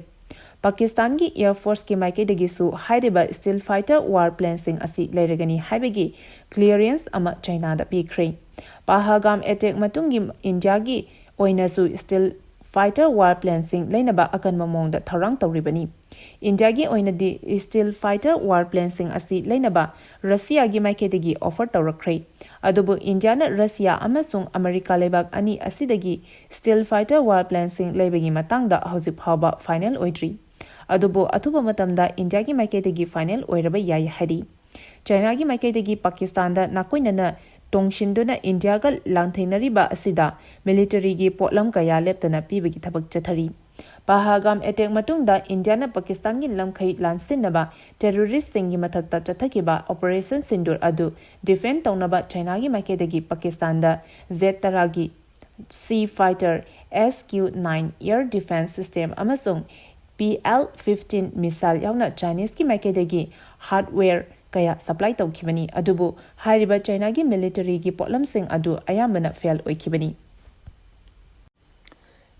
ꯄꯥꯀꯤꯁꯇꯥꯟꯒꯤ Air Forceꯀꯤ ꯃꯥꯏꯀꯩꯗꯒꯤꯁꯨ ꯍꯥꯏꯔꯤꯕ stealth fighter war planeꯁꯤꯡ ꯑꯁꯤ ꯂꯩꯔꯒꯅꯤ ꯍꯥꯏꯕꯒꯤ ꯀ꯭ꯂꯤꯌꯔꯦꯟꯁ ꯑꯃ ꯆꯥꯏꯅꯥꯗ ꯄꯤꯈ꯭ꯔꯦ꯫ ꯄꯍꯜꯒꯥꯝ ꯑꯦꯇꯦꯛ ꯃꯇꯨꯡꯒꯤ ꯏꯟꯗꯤꯌꯥꯒꯤ ꯑꯣꯏꯅꯁꯨ stealth fighter war planeꯁꯤꯡ ꯂꯩꯅꯕ ꯑꯀꯟꯕ ꯃꯑꯣꯡꯗ ꯊꯧꯔꯥꯡ ꯇꯧꯔꯤꯕꯅꯤ꯫ ꯏꯟꯗꯤꯌꯥꯒꯤ ꯑꯣꯏꯅꯗꯤ stealth fighter war planeꯁꯤꯡ ꯑꯁꯤ ꯂꯩꯅꯕ ꯔꯁꯤꯌꯥꯒꯤ ꯃꯥꯏꯀꯩꯗꯒꯤ ꯑꯣꯐꯔ ꯇꯧꯔꯛꯈ꯭ꯔꯦ꯫ ꯑꯗꯨꯕꯨ ꯏꯟꯗꯤꯌꯥꯅ ꯔꯁꯤꯌꯥ ꯑꯃꯁꯨꯡ ꯑꯃꯦꯔꯤꯀꯥ ꯂꯩꯕꯥꯛ ꯑꯅꯤ ꯑꯁꯤꯗꯒꯤ stealth fighter war planeꯁꯤꯡ ꯂꯩꯕꯒꯤ ꯃꯇꯥꯡꯗ ꯍꯧꯖꯤꯛ ꯐꯥꯎꯕ ꯐꯥꯏꯅꯦꯜ ꯑꯣꯏꯗ꯭ꯔꯤ꯫ ꯑꯗꯨꯕꯨ ꯑꯊꯨꯕ ꯃꯇꯝꯗ ꯏꯟꯗꯤꯌꯥꯒꯤ ꯃꯥꯏꯀꯩꯗꯒꯤ ꯐꯥꯏꯅꯦꯜ ꯑꯣꯏꯔꯕ ꯌꯥꯏ ꯍꯥꯏꯔꯤ꯫ ꯆꯥꯏꯅꯥꯒꯤ ꯃꯥꯏꯀꯩꯗꯒꯤ ꯄꯥꯀꯤꯁꯇꯥꯟꯗ ꯅꯥꯀꯣꯏꯅꯅ ꯇꯣꯡꯁꯤꯟꯗꯨꯅ ꯏꯟꯗꯤꯌꯥꯒ ꯂꯥꯟꯊꯦꯡꯅꯔꯤꯕ ꯑꯁꯤꯗ ꯃꯤꯂꯤꯇꯔꯤꯒꯤ ꯄꯣꯠꯂꯝ ꯀꯌꯥ ꯂꯦꯞꯇꯅ ꯄꯤꯕꯒꯤ ꯊꯕꯛ ꯆꯠꯊꯔꯤ꯫ ꯄꯍꯜꯒꯥꯝ ꯑꯦꯇꯦꯛ ꯃꯇꯨꯡꯗ ꯏꯟꯗꯤꯌꯥꯅ ꯄꯥꯀꯤꯁꯇꯥꯟꯒꯤ ꯂꯝꯈꯩ ꯂꯥꯟꯁꯤꯟꯅꯕ ꯇꯦꯔꯣꯔꯤꯁ꯭ꯠꯁꯤꯡꯒꯤ ꯃꯊꯛꯇ ꯆꯠꯊꯈꯤꯕ ꯑꯣꯄꯔꯦꯁꯟ ꯁꯤꯟꯗꯨꯔ ꯑꯗꯨ ꯗꯤꯐꯦꯟ ꯇꯧꯅꯕ ꯆꯥꯏꯅꯥꯒꯤ ꯃꯥꯏꯀꯩꯗꯒꯤ ꯄꯥꯀꯤꯁꯇꯥꯟꯗ ꯖꯦꯠ ꯇꯔꯥꯒꯤ C fighter, S Q nine air defense system ꯑꯃꯁꯨꯡ P L fifteen missile ꯌꯥꯎꯅ ꯆꯥꯏꯅꯤꯁꯀꯤ ꯃꯥꯏꯀꯩꯗꯒꯤ ꯍꯥꯔꯗꯋꯦꯌꯔ ꯀꯌꯥ ꯁꯄ꯭ꯂꯥꯏ ꯇꯧꯈꯤꯕꯅꯤ꯫ ꯑꯗꯨꯕꯨ ꯍꯥꯏꯔꯤꯕ ꯆꯥꯏꯅꯥꯒꯤ ꯃꯤꯂꯤꯇꯔꯤꯒꯤ ꯄꯣꯠꯂꯝꯁꯤꯡ ꯑꯗꯨ ꯑꯌꯥꯝꯕꯅ ꯐꯦꯜ ꯑꯣꯏꯈꯤꯕꯅꯤ꯫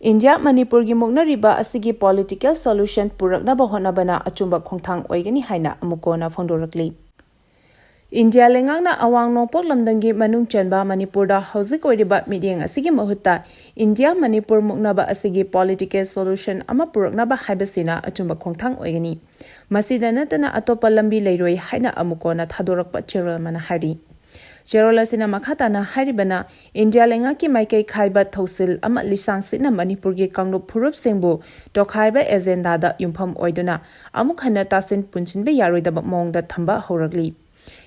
ꯏꯟꯗꯤꯌꯥ ꯃꯅꯤꯄꯨꯔꯒꯤ ꯃꯨꯛꯅꯔꯤꯕ ꯑꯁꯤꯒꯤ ꯄꯣꯂꯤꯇꯤꯀꯦꯜ ꯁꯣꯂꯨꯁꯟ ꯄꯨꯔꯛꯅꯕ ꯍꯣꯠꯅꯕꯅ ꯑꯆꯨꯝꯕ ꯈꯣꯡꯊꯥꯡ ꯑꯣꯏꯒꯅꯤ ꯍꯥꯏꯅ ꯑꯃꯨꯛ ꯀꯣꯟꯅ ꯐꯣꯡꯗꯣꯔꯛꯂꯤ꯫ ꯏꯟꯗꯤꯌꯥ ꯂꯩꯉꯥꯛꯅ ꯑꯋꯥꯡ ꯅꯣꯡꯄꯣꯛ ꯂꯝꯗꯝꯒꯤ ꯃꯅꯨꯡ ꯆꯟꯕ ꯃꯅꯤꯄꯨꯔꯗ ꯍꯧꯖꯤꯛ ꯑꯣꯏꯔꯤꯕ ꯃꯤꯠꯌꯦꯡ ꯑꯁꯤꯒꯤ ꯃꯍꯨꯠꯇ ꯏꯟꯗꯤꯌꯥ ꯃꯅꯤꯄꯨꯔ ꯃꯨꯛꯅꯕ ꯑꯁꯤꯒꯤ ꯄꯣꯂꯤꯇꯤꯀꯦꯜ ꯁꯣꯂꯨꯁꯟ ꯑꯃ ꯄꯨꯔꯛꯅꯕ ꯍꯥꯏꯕꯁꯤꯅ ꯑꯆꯨꯝꯕ ꯈꯣꯡꯊꯥꯡ ꯑꯣꯏꯒꯅꯤ꯫ ꯃꯁꯤꯗ ꯅꯠꯇꯅ ꯑꯇꯣꯞꯄ ꯂꯝꯕꯤ ꯂꯩꯔꯣꯏ ꯍꯥꯏꯅ ꯑꯃꯨꯛ ꯀꯣꯟꯅ ꯊꯥꯗꯣꯔꯛꯄ ꯆꯦꯔꯣꯜ ꯑꯃꯅ ꯍꯥꯏꯔꯤ꯫ ꯆꯦꯔꯣꯜ ꯑꯁꯤꯅ ꯃꯈꯥ ꯇꯥꯅ ꯍꯥꯏꯔꯤꯕꯅ, ꯏꯟꯗꯤꯌꯥ ꯂꯩꯉꯥꯛꯀꯤ ꯃꯥꯏꯀꯩ ꯈꯥꯏꯕ ꯊꯧꯁꯤꯜ ꯑꯃ ꯂꯤꯁꯥꯡꯁꯤꯠꯅ ꯃꯅꯤꯄꯨꯔꯒꯤ ꯀꯥꯡꯂꯨꯞ ꯐꯨꯔꯨꯞꯁꯤꯡꯕꯨ ꯇꯣꯈꯥꯏꯕ ꯑꯦꯖꯦꯟꯗꯥꯗ ꯌꯨꯝꯐꯝ ꯑꯣꯏꯗꯨꯅ ꯑꯃꯨꯛ ꯍꯟꯅ ꯇꯥꯁꯤꯟ ꯄꯨꯟꯁꯤꯟꯕ ꯌꯥꯔꯣꯏꯗꯕ ꯃꯑꯣꯡꯗ ꯊꯝꯕ ꯍꯧꯔꯛꯂꯤ꯫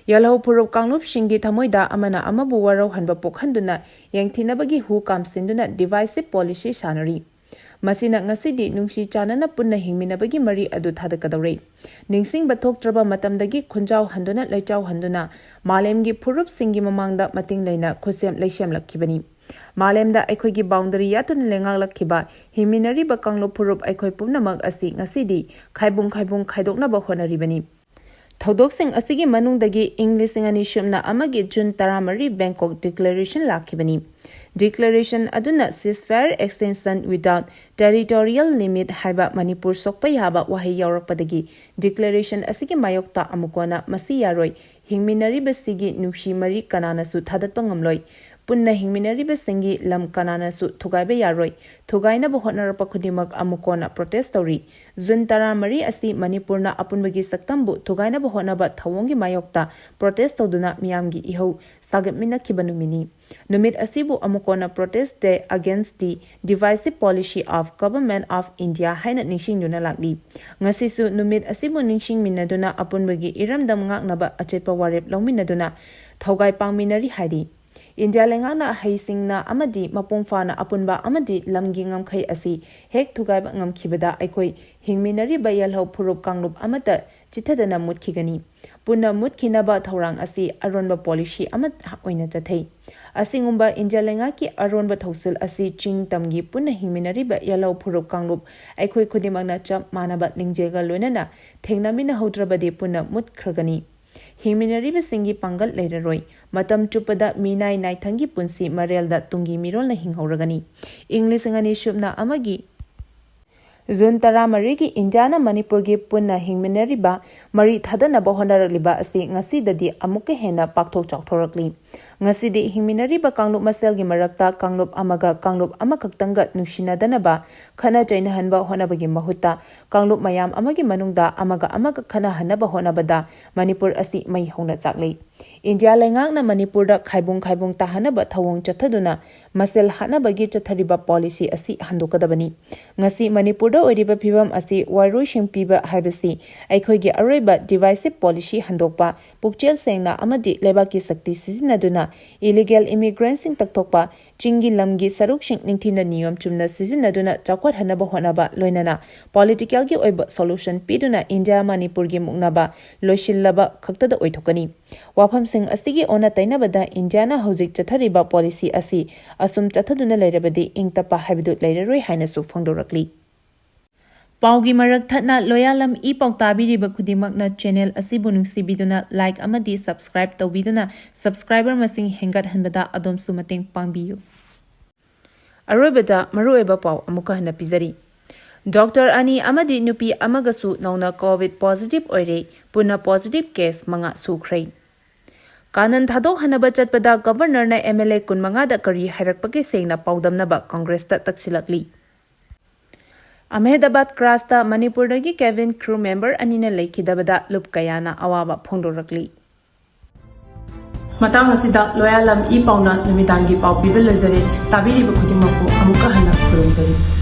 ꯌꯦꯜꯍꯧ ꯐꯨꯔꯨꯞ ꯀꯥꯡꯂꯨꯞꯁꯤꯡꯒꯤ ꯊꯃꯣꯏꯗ ꯑꯃꯅ ꯑꯃꯕꯨ ꯋꯥꯔꯧꯍꯟꯕ ꯄꯣꯛꯍꯟꯗꯨꯅ ꯌꯦꯡꯊꯤꯅꯕꯒꯤ ꯍꯨ ꯀꯥꯝꯁꯤꯟꯗꯨꯅ divisive policy ꯁꯥꯟꯅꯔꯤ꯫ ꯃꯁꯤꯅ ꯉꯁꯤꯗꯤ ꯅꯨꯡꯁꯤ ꯆꯥꯟꯅꯅ ꯄꯨꯟꯅ ꯍꯤꯡꯃꯤꯟꯅꯕꯒꯤ ꯃꯔꯤ ꯑꯗꯨ ꯊꯥꯗꯣꯛꯀꯗꯧꯔꯦ꯫ ꯅꯤꯡꯁꯤꯡꯕ ꯊꯣꯛꯇ꯭ꯔꯕ ꯃꯇꯝꯗꯒꯤ ꯈꯨꯟꯖꯥꯎ ꯍꯟꯗꯨꯅ ꯂꯩꯆꯥꯎ ꯍꯟꯗꯨꯅ ꯃꯥꯂꯦꯝꯒꯤ ꯐꯨꯔꯨꯞꯁꯤꯡꯒꯤ ꯃꯃꯥꯡꯗ ꯃꯇꯤꯡ ꯂꯩꯅ ꯈꯨꯠꯁꯦꯝ ꯂꯩꯁꯦꯝꯂꯛꯈꯤꯕꯅꯤ꯫ ꯃꯥꯂꯦꯝꯗ ꯑꯩꯈꯣꯏꯒꯤ ꯕꯥꯎꯟꯗꯔꯤ ꯌꯥꯠꯇꯨꯅ ꯂꯩꯉꯥꯛꯂꯛꯈꯤꯕ ꯍꯤꯡꯃꯤꯟꯅꯔꯤꯕ ꯀꯥꯡꯂꯨꯞ ꯐꯨꯔꯨꯞ ꯑꯩꯈꯣꯏ ꯄꯨꯝꯅꯃꯛ ꯑꯁꯤ ꯉꯁꯤꯗꯤ ꯈꯥꯏꯕꯨꯡ ꯈꯥꯏꯕꯨꯡ ꯈꯥꯏꯗꯣꯛꯅꯕ ꯍꯣꯠꯅꯔꯤꯕꯅꯤ꯫ ꯊꯧꯗꯣꯛꯁꯤꯡ ꯑꯁꯤꯒꯤ ꯃꯅꯨꯡꯗꯒꯤ ꯏꯪ ꯂꯤꯁꯤꯡ ꯑꯅꯤ ꯁꯨꯞꯅ ꯑꯃꯒꯤ ꯖꯨꯟ ꯇꯔꯥꯃꯔꯤ ꯕꯦꯡꯀꯣꯛ ꯗꯤꯀ꯭ꯂꯦꯔꯦꯁꯟ ꯂꯥꯛꯈꯤꯕꯅꯤ꯫ ꯗꯤꯀ꯭ꯂꯦꯔꯦꯁꯟ ꯑꯗꯨꯅ ceasefire extension without territorial limit ꯍꯥꯏꯕ ꯃꯅꯤꯄꯨꯔ ꯁꯣꯛꯄ ꯌꯥꯕ ꯋꯥꯍꯩ ꯌꯥꯎꯔꯛꯄꯗꯒꯤ ꯗꯤꯀ꯭ꯂꯦꯔꯦꯁꯟ ꯑꯁꯤꯒꯤ ꯃꯥꯌꯣꯛꯇ ꯑꯃꯨꯛ ꯀꯣꯟꯅ ꯃꯁꯤ ꯌꯥꯔꯣꯏ, ꯍꯤꯡꯃꯤꯟꯅꯔꯤꯕꯁꯤꯒꯤ ꯅꯨꯡꯁꯤ ꯃꯔꯤ ꯀꯅꯥꯅꯁꯨ ꯊꯥꯗꯠꯄ ꯉꯝꯂꯣꯏ, ꯄꯨꯟꯅ ꯍꯤꯡꯃꯤꯟꯅꯔꯤꯕꯁꯤꯡꯒꯤ ꯂꯝ ꯀꯅꯥꯅꯁꯨ ꯊꯨꯒꯥꯏꯕ ꯌꯥꯔꯣꯏ, ꯊꯨꯒꯥꯏꯅꯕ ꯍꯣꯠꯅꯔꯛꯄ ꯈꯨꯗꯤꯡꯃꯛ ꯑꯃꯨꯛ ꯀꯣꯟꯅ ꯄ꯭ꯔꯣꯇꯦꯁ ꯇꯧꯔꯤ꯫ ꯖꯨꯟ ꯇꯔꯥꯃꯔꯤ ꯑꯁꯤ ꯃꯅꯤꯄꯨꯔꯅ ꯑꯄꯨꯟꯕꯒꯤ ꯁꯛꯇꯝꯕꯨ ꯊꯨꯒꯥꯏꯅꯕ ꯍꯣꯠꯅꯕ ꯊꯧꯑꯣꯡꯒꯤ ꯃꯥꯌꯣꯛꯇ ꯄ꯭ꯔꯣꯇꯦꯁ ꯇꯧꯗꯨꯅ ꯃꯤꯌꯥꯝꯒꯤ ꯏꯍꯧ ꯁꯥꯒꯠꯃꯤꯟꯅꯈꯤꯕ ꯅꯨꯃꯤꯠꯅꯤ꯫ ꯅꯨꯃꯤꯠ ꯑꯁꯤꯕꯨ ꯑꯃꯨꯛ ꯀꯣꯟꯅ Protest Day Against the Divisive Policy of Government of India ꯍꯥꯏꯅ ꯅꯤꯡꯁꯤꯡꯗꯨꯅ ꯂꯥꯛꯂꯤ꯫ ꯉꯁꯤꯁꯨ ꯅꯨꯃꯤꯠ ꯑꯁꯤꯕꯨ ꯅꯤꯡꯁꯤꯡꯃꯤꯟꯅꯗꯨꯅ ꯑꯄꯨꯟꯕꯒꯤ ꯏꯔꯝꯗꯝ ꯉꯥꯛꯅꯕ ꯑꯆꯦꯠꯄ ꯋꯥꯔꯦꯞ ꯂꯧꯃꯤꯟꯅꯗꯨꯅ ꯊꯧꯒꯥꯏ ꯄꯥꯡꯃꯤꯟꯅꯔꯤ ꯍꯥꯏꯔꯤ꯫ ꯏꯟꯗꯤꯌꯥ ꯂꯩꯉꯥꯛꯅ ꯍꯩꯁꯤꯡꯅ ꯑꯃꯗꯤ ꯃꯄꯨꯡ ꯐꯥꯅ ꯑꯄꯨꯟꯕ ꯑꯃꯗꯤ ꯂꯝꯒꯤ ꯉꯝꯈꯩ ꯑꯁꯤ ꯍꯦꯛ ꯊꯨꯒꯥꯏꯕ ꯉꯝꯈꯤꯕꯗ ꯑꯩꯈꯣꯏ ꯍꯤꯡꯃꯤꯟꯅꯔꯤꯕ ꯌꯦꯜꯍꯧ ꯐꯨꯔꯨꯞ ꯀꯥꯡꯂꯨꯞ ꯑꯃꯠꯇ ꯆꯤꯊꯗꯅ ꯃꯨꯠꯈꯤꯒꯅꯤ꯫ ꯄꯨꯟꯅ ꯃꯨꯠꯈꯤꯅꯕ ꯊꯧꯔꯥꯡ ꯑꯁꯤ ꯑꯔꯣꯟꯕ ꯄꯣꯂꯤꯁꯤ ꯑꯃ ꯑꯣꯏꯅ ꯆꯠꯊꯩ꯫ ꯑꯁꯤꯒꯨꯝꯕ ꯏꯟꯗꯤꯌꯥ ꯂꯩꯉꯥꯛꯀꯤ ꯑꯔꯣꯟꯕ ꯊꯧꯁꯤꯜ ꯑꯁꯤ ꯆꯤꯡ ꯇꯝꯒꯤ ꯄꯨꯟꯅ ꯍꯤꯡꯃꯤꯟꯅꯔꯤꯕ ꯌꯦꯜꯍꯧ ꯐꯨꯔꯨꯞ ꯀꯥꯡꯂꯨꯞ ꯑꯩꯈꯣꯏ ꯈꯨꯗꯤꯡꯃꯛꯅ ꯆꯞ ꯃꯥꯟꯅꯕ ꯂꯤꯡꯖꯦꯜꯒ ꯂꯣꯏꯅꯅ ꯊꯦꯡꯅꯃꯤꯟꯅꯍꯧꯗ꯭ꯔꯕꯗꯤ ꯄꯨꯟꯅ ꯃꯨꯠꯈ꯭ꯔꯒꯅꯤ꯫ ꯍꯤꯡꯃꯤꯟꯅꯔꯤꯕꯁꯤꯡꯒꯤ ꯄꯥꯡꯒꯜ ꯂꯩꯔꯔꯣꯏ꯫ ꯃꯇꯝ ꯆꯨꯞꯄꯗ ꯃꯤꯅꯥꯏ ꯅꯥꯏꯊꯪꯒꯤ ꯄꯨꯟꯁꯤ ꯃꯔꯦꯜꯗ ꯇꯨꯡꯒꯤ ꯃꯤꯔꯣꯜꯅ ꯍꯤꯡꯍꯧꯔꯒꯅꯤ꯫ ꯏꯪ ꯂꯤꯁꯤꯡ ꯑꯅꯤ ꯁꯨꯞꯅ ꯑꯃꯒꯤ ꯖꯨꯟ ꯇꯔꯥꯃꯔꯤꯒꯤ ꯏꯟꯗꯤꯌꯥꯅ ꯃꯅꯤꯄꯨꯔꯒꯤ ꯄꯨꯟꯅ ꯍꯤꯡꯃꯤꯟꯅꯔꯤꯕ ꯃꯔꯤ ꯊꯥꯗꯅꯕ ꯍꯣꯠꯅꯔꯛꯂꯤꯕ ꯑꯁꯤ ꯉꯁꯤꯗꯗꯤ ꯑꯃꯨꯛꯀ ꯍꯦꯟꯅ ꯄꯥꯛꯊꯣꯛ ꯆꯥꯎꯊꯣꯔꯛꯂꯤ꯫ ꯉꯁꯤꯗꯤ ꯍꯤꯡꯃꯤꯟꯅꯔꯤꯕ ꯀꯥꯡꯂꯨꯞ ꯃꯁꯦꯜꯒꯤ ꯃꯔꯛꯇ ꯀꯥꯡꯂꯨꯞ ꯑꯃꯒ ꯀꯥꯡꯂꯨꯞ ꯑꯃꯈꯛꯇꯪꯒ ꯅꯨꯡꯁꯤꯅꯗꯅꯕ, ꯈꯠꯅ ꯆꯩꯅꯍꯟꯕ ꯍꯣꯠꯅꯕꯒꯤ ꯃꯍꯨꯠꯇ ꯀꯥꯡꯂꯨꯞ ꯃꯌꯥꯝ ꯑꯃꯒꯤ ꯃꯅꯨꯡꯗ ꯑꯃꯒ ꯑꯃꯒ ꯈꯠꯅꯍꯟꯅꯕ ꯍꯣꯠꯅꯕꯗ ꯃꯅꯤꯄꯨꯔ ꯑꯁꯤ ꯃꯩ ꯍꯧꯅ ꯆꯥꯛꯂꯤ꯫ ꯏꯟꯗꯤꯌꯥ ꯂꯩꯉꯥꯛꯅ ꯃꯅꯤꯄꯨꯔꯗ ꯈꯥꯏꯕꯨꯡ ꯈꯥꯏꯕꯨꯡ ꯇꯥꯍꯟꯅꯕ ꯊꯧꯑꯣꯡ ꯆꯠꯊꯗꯨꯅ ꯃꯁꯦꯜ ꯍꯥꯠꯅꯕꯒꯤ ꯆꯠꯊꯔꯤꯕ ꯄꯣꯂꯤꯁꯤ ꯑꯁꯤ ꯍꯟꯗꯣꯛꯀꯗꯕꯅꯤ꯫ ꯉꯁꯤ ꯃꯅꯤꯄꯨꯔꯗ ꯑꯣꯏꯔꯤꯕ ꯐꯤꯕꯝ ꯑꯁꯤ ꯋꯥꯔꯣꯏꯁꯤꯟ ꯄꯤꯕ ꯍꯥꯏꯕꯁꯤ ꯑꯩꯈꯣꯏꯒꯤ ꯑꯔꯣꯏꯕ divisive policy ꯍꯟꯗꯣꯛꯄ, ꯄꯨꯛꯆꯦꯜ ꯁꯦꯡꯅ ꯑꯃꯗꯤ ꯂꯩꯕꯥꯛꯀꯤ ꯁꯛꯇꯤ ꯁꯤꯖꯤꯟꯅ ꯑꯗꯨꯅ ꯏꯂꯤꯒꯦꯜ ꯏꯃꯤꯒ꯭ꯔꯦꯟꯁꯤꯡ ꯇꯛꯊꯣꯛꯄ, ꯆꯤꯡꯒꯤ ꯂꯝꯒꯤ ꯁꯔꯨꯛꯁꯤꯡ ꯅꯤꯡꯊꯤꯅ ꯅꯤꯌꯣꯝ ꯆꯨꯝꯅ ꯁꯤꯖꯤꯟꯅꯗꯨꯅ ꯆꯥꯎꯈꯠꯍꯟꯅꯕ ꯍꯣꯠꯅꯕ, ꯂꯣꯏꯅꯅ ꯄꯣꯂꯤꯇꯤꯀꯦꯜꯒꯤ ꯑꯣꯏꯕ ꯁꯣꯂꯨꯁꯟ ꯄꯤꯗꯨꯅ ꯏꯟꯗꯤꯌꯥ ꯃꯅꯤꯄꯨꯔꯒꯤ ꯃꯨꯛꯅꯕ ꯂꯣꯏꯁꯤꯜꯂꯕ ꯈꯛꯇꯗ ꯑꯣꯏꯊꯣꯛꯀꯅꯤ꯫ ꯋꯥꯐꯝꯁꯤꯡ ꯑꯁꯤꯒꯤ ꯑꯣꯟꯅ ꯇꯩꯅꯕꯗ ꯏꯟꯗꯤꯌꯥꯅ ꯍꯧꯖꯤꯛ ꯆꯠꯊꯔꯤꯕ ꯄꯣꯂꯤꯁꯤ ꯑꯁꯤ ꯑꯁꯨꯝ ꯆꯠꯊꯗꯨꯅ ꯂꯩꯔꯕꯗꯤ ꯏꯪ ꯇꯞꯄ ꯍꯥꯏꯕꯗꯨ ꯂꯩꯔꯔꯣꯏ ꯍꯥꯏꯅꯁꯨ ꯐꯣꯡꯗꯣꯔꯛꯂꯤ꯫ ꯄꯥꯎꯒꯤ ꯃꯔꯛ ꯊꯠꯅ ꯂꯣꯌꯥꯂꯝ ꯏ ꯄꯥꯎ ꯇꯥꯕꯤꯔꯤꯕ ꯈꯨꯗꯤꯡꯃꯛꯅ ꯆꯦꯅꯦꯜ ꯑꯁꯤꯕꯨ ꯅꯨꯡꯁꯤꯕꯤꯗꯨꯅ ꯂꯥꯏꯛ ꯑꯃꯗꯤ ꯁꯕꯁꯀ꯭ꯔꯥꯏꯕ ꯇꯧꯕꯤꯗꯨꯅ ꯁꯕꯁꯀ꯭ꯔꯥꯏꯕꯔ ꯃꯁꯤꯡ ꯍꯦꯟꯒꯠꯍꯟꯕꯗ ꯑꯗꯣꯝꯁꯨ ꯃꯇꯦꯡ ꯄꯥꯡꯕꯤꯌꯨ꯫ ꯑꯔꯣꯏꯕꯗ ꯃꯔꯨꯑꯣꯏꯕ ꯄꯥꯎ ꯑꯃꯨꯛꯀ ꯍꯟꯅ ꯄꯤꯖꯔꯤ꯫ ꯗꯣꯛꯇꯔ ꯑꯅꯤ ꯑꯃꯗꯤ ꯅꯨꯄꯤ ꯑꯃꯒꯁꯨ ꯅꯧꯅ ꯀꯣꯚꯤꯗ ꯄꯣꯖꯤꯇꯤꯚ ꯑꯣꯏꯔꯦ꯫ ꯄꯨꯟꯅ ꯄꯣꯖꯤꯇꯤꯚ ꯀꯦꯁ ꯃꯉꯥ ꯁꯨꯈ꯭ꯔꯦ꯫ ꯀꯥꯅꯟ ꯊꯥꯗꯣꯛꯍꯟꯅꯕ ꯆꯠꯄꯗ ꯒꯚꯔꯅꯔꯅ ꯑꯦꯝ ꯑꯦꯜ ꯑꯦ ꯀꯨꯟꯃꯉꯥꯗ ꯀꯔꯤ ꯍꯥꯏꯔꯛꯄꯒꯦ ꯁꯦꯡꯅ ꯄꯥꯎꯗꯝꯅꯕ ꯀꯪꯒ꯭ꯔꯦꯁꯇ ꯇꯛꯁꯤꯜꯂꯛꯂꯤ꯫ ꯑꯍꯃꯦꯗꯕꯥꯗ ꯀ꯭ꯔꯥꯁꯇ ꯃꯅꯤꯄꯨꯔꯗꯒꯤ ꯀꯦꯕꯤꯟ ꯀ꯭ꯔꯨ ꯃꯦꯝꯕꯔ ꯑꯅꯤꯅ ꯂꯩꯈꯤꯗꯕꯗ ꯂꯨꯞ ꯀꯌꯥꯅ ꯑꯋꯥꯕ ꯐꯣꯡꯗꯣꯔꯛꯂꯤ꯫ ꯃꯇꯥꯡ ꯑꯁꯤꯗ ꯂꯣꯌꯥꯂꯝ ꯏ ꯄꯥꯎꯅ ꯅꯨꯃꯤꯗꯥꯡꯒꯤ ꯄꯥꯎ ꯄꯤꯕ ꯂꯣꯏꯖꯔꯦ꯫ ꯇꯥꯕꯤꯔꯤꯕ ꯈꯨꯗꯤꯡꯃꯛꯄꯨ ꯑꯃꯨꯛꯀ ꯍꯟꯅ ꯈꯨꯔꯨꯝꯖꯔꯤ꯫